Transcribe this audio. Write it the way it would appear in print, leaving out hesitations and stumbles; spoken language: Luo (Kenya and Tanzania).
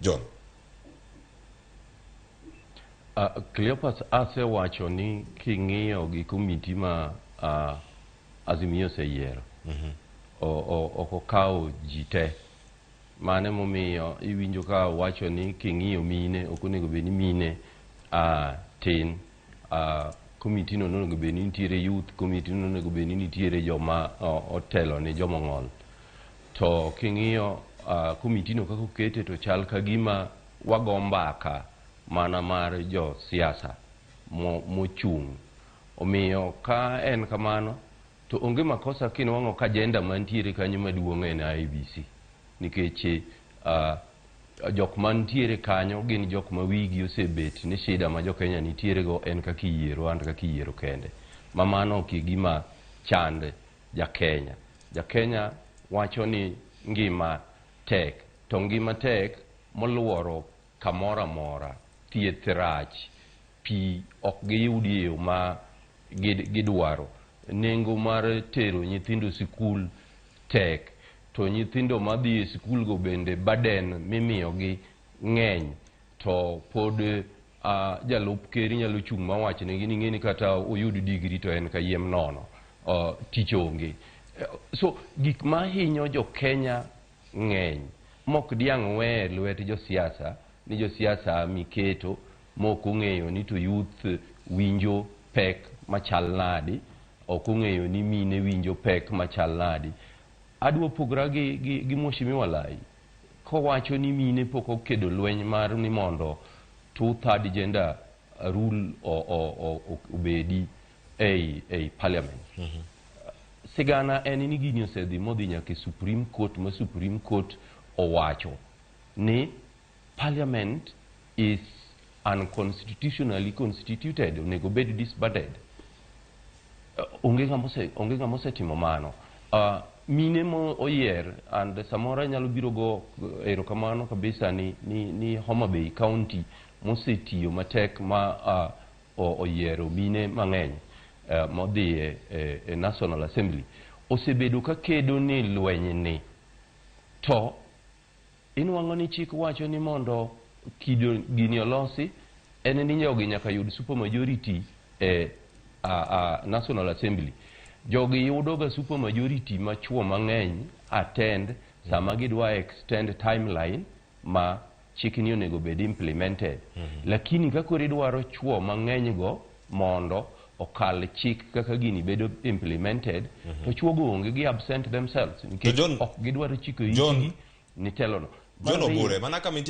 John. Cleopas, asewacho ni king'iyo gi komiti ma Azimio oseyiero, ok okawo ji te. Mano emomiyo iwinjo ka wacho ni king'iyo mine, ok onego bed ni mine tin. Komiti no nonego bed ni nitiere youth, komiti no nonego bed ni nitiere joma otelo ne joma ong'ol. To king'iyo komiti no kaka okete, to chal ka gima wago mbaka mana mar jo siasa mochung'. Omiyo ka en kamano, to onge makosa kinwang'o ka agenda mantiere kanyo maduong' en IEBC. Nikech jok mantiere kanyo gin jok ma wigi osebet ni shida ma jo Kenya nitiere go en kaka iyiero and kaka iyiero kende. Ma mano ok e gima chand ja Kenya. Ja Kenya wacho ni ngima tek, to ngima tek moluoro kamoro amora. Thieth rach, pi ok giyudi e yo ma gidwaro. Nengo mar tero nyithindo sikul tek, to nyithindo madhi e sikul go bende burden mimiyogi ng'eny, to pod jalup ker nyalo chung' mawach negi ni ing'e ni kata oyud degree to en kayiem nono, tich onge. So gik mahinyo jo Kenya ng'eny mok diang' we e lwet josiasa ni josiasa miketo mok ong'eyo ni to youth winjo pek machal nadi, ok ong'eyo ni mine winjo pek machal nadi. Adwa pogora gi Mheshimiwa Lai kowacho ni mine pok okedo lweny mar ni mondo two-third gender rule obedi ei parliament. Sigana en ni gini osedhi modhi nyaka e Supreme Court, ma Supreme Court owacho ni parliament is unconstitutionally constituted, onego bed disbanded. Onge ng'ama osetimo mano. Mine mo oyier and samoro anyalo biro go erokamano kabisa ni Homa Bay County mosetiyo matek ma oyiero mine mang'eny modhi e National Assembly osebedo ka kedo ni lweny ni, to inwang'o ni chik wacho ni mondo kido gini olosi en ni jogi nyaka yud supermajority e National Assembly. Jogi yudo ga supermajority ma chuo mang'eny attend sama gidwa extend timeline ma chikni onego bed implemented. Lakini ka koro idwaro chuo mang'eny go mondo okal chik kaka gini bedo implemented, to chuo go onge, gi absent themselves nikech John- ok gidwaro chiko John- itgi ni telono. John Mar ariyo, Obure, mana kama intie.